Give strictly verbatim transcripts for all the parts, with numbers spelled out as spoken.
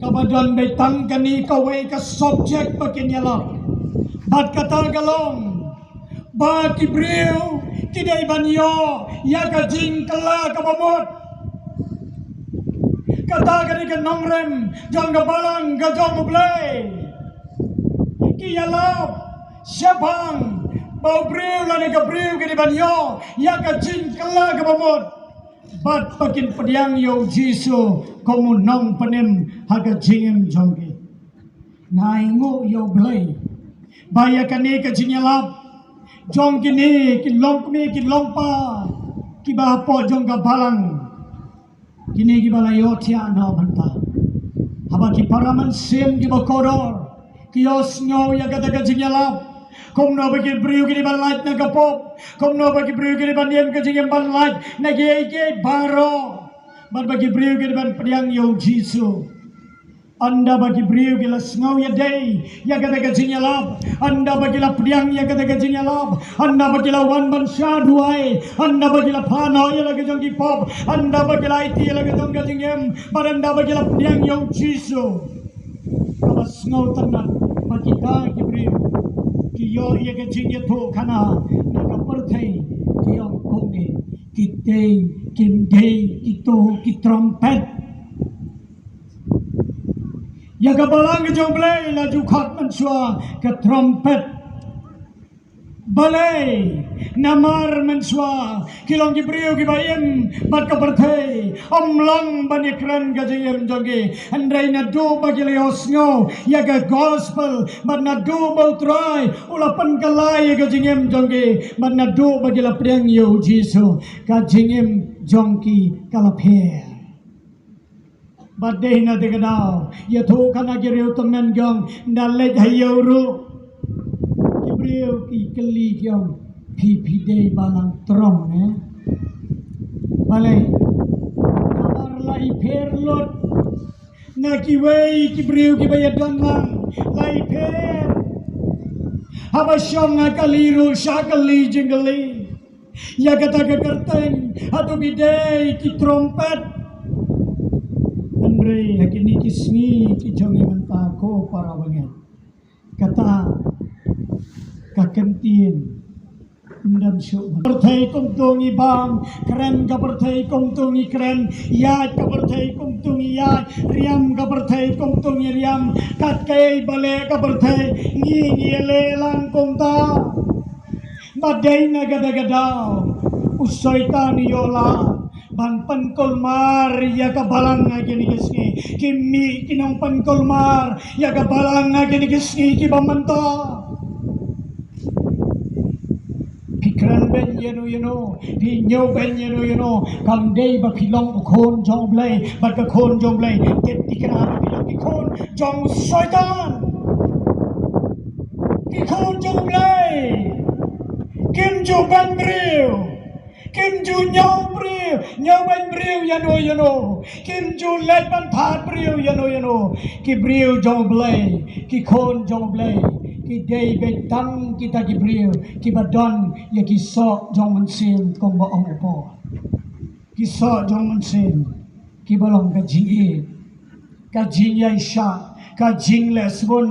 Kaba don beit tang kane kawei ka subject ba kin ïalap. Bad kata ka long ba ki briew ki dei ban ïoh ïa ka jingkylla kaba mut. Kata ka dei ka nongrim jong ka balang ka jong U Blei. Ki ïalap shaphang ba u briew lane ka briew ka dei ban ïoh ïa ka jingkylla kaba mut. Bad ba kin pdiang ïa u Jisu kum u nongpynim ha ka jingim jong ki. Nga ainguh ïa U Blei ba ïa kane ka jingïalap jong kine ki longkmie ki longpa kiba hapoh jong ka balang, kine kiba la ïohthiah na u bynta, haba ki para mynsiem kiba kordor ki ïohsngew ïa kata ka jingïalap, kumno ba ki briew ki dei ban lait na ka pop, kumno ba ki briew ki dei ban ïeng ka jingim ban lait na kiei kiei baroh, bad ba ki briew ki dei ban pdiang ïa u Jisu. Ynda ba ki briew ki la sngew ïadei ïa kata ka jingïalap, ynda ba ki la pdiang ïa kata ka jingïalap, ynda ba ki la wan ban shah duwai, ynda ba ki la phah noh ïa la ka jong ki pop, ynda ba ki la aiti ïa la ka jong ka jingim, bad ynda ba ki la pdiang ïa u Jisu, kaba sngewtynnat ba kita ki briew ki ïoh ïa ka jingïathuhkhana na ka pyrthei, ki ong kumne: Ki dei, kim dei kito ki trumpet. Ïa ka balang ka jong U Blei la ju khot mynshuwa ka trumpet. Balei? Namar mynshuwa ki long ki briew kiba im bad ka pyrthei, ym long ban ïakren ka jingim jong ki. Hynrei naduh ba ki la ïohsngew ïa ka gospel bad naduh ba U Trai u la pynkylla ïa ka jingim jong ki, bad naduh ba ki la pdiang ïa u Jisu, ka jingim jong ki ka la pher. Bad dei na kata ka daw, ïathuhkhana ki briew tymmen ki ong, ynda leit ha ïew ruh, ki briew ki kylli ki ong: Phi, phi dei balang trong ne? Balei? Namar la ipher lut na kiwei ki briew kiba ïadon lang, la ipher. Haba shong ha kali ruh, shah kali jingkylli. Ïa kata ka kyrteng, hato ki dei ki trumpet? Hynrei ha kine ki sngi ki jong ngi mynta, ko para bangeit, kata ka kyntien ym don shuh. Ka pyrthei kumto ngi bam, kren ka pyrthei kumto ngi kren, ïaid ka pyrthei kumto ngi ïaid, riam ka pyrthei kumto ngi riam. Kat kaei ba leh ka pyrthei, ngi, ngi ïaleh lang kumta. Bad dei na kata ka daw u Soitan u ïoh lad ban pynkulmar ïa ka balang ha kine ki sngi. Ki mih ki nongpynkulmar ïa ka balang ha kine ki sngi kiba mynta. Phi kren beiñ ïano ïano, phi ñiew beiñ ïano ïano, kam dei ba phi long u khun jong U Blei bad ka khun jong U Blei. Tip thikna ba phi long ki khun jong u Soitan. Ki khun jong U Blei kim ju beiñ briew, kim ju ñiew briew, ñiew beiñ briew ïano ïano, kim ju leit ban thad briew ïano ïano. Ki briew jong U Blei, ki khun jong U Blei, ki dei beit tang kita ki briew kiba don ïa ki soh jong mynsiem, kumba ong u Paul. Ki soh jong mynsiem kiba long ka jingïeit, ka jingïaishah, ka jinglehsbun,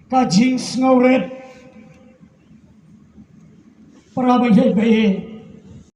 ka jingsngewrit. Para bangeit ba ïeit,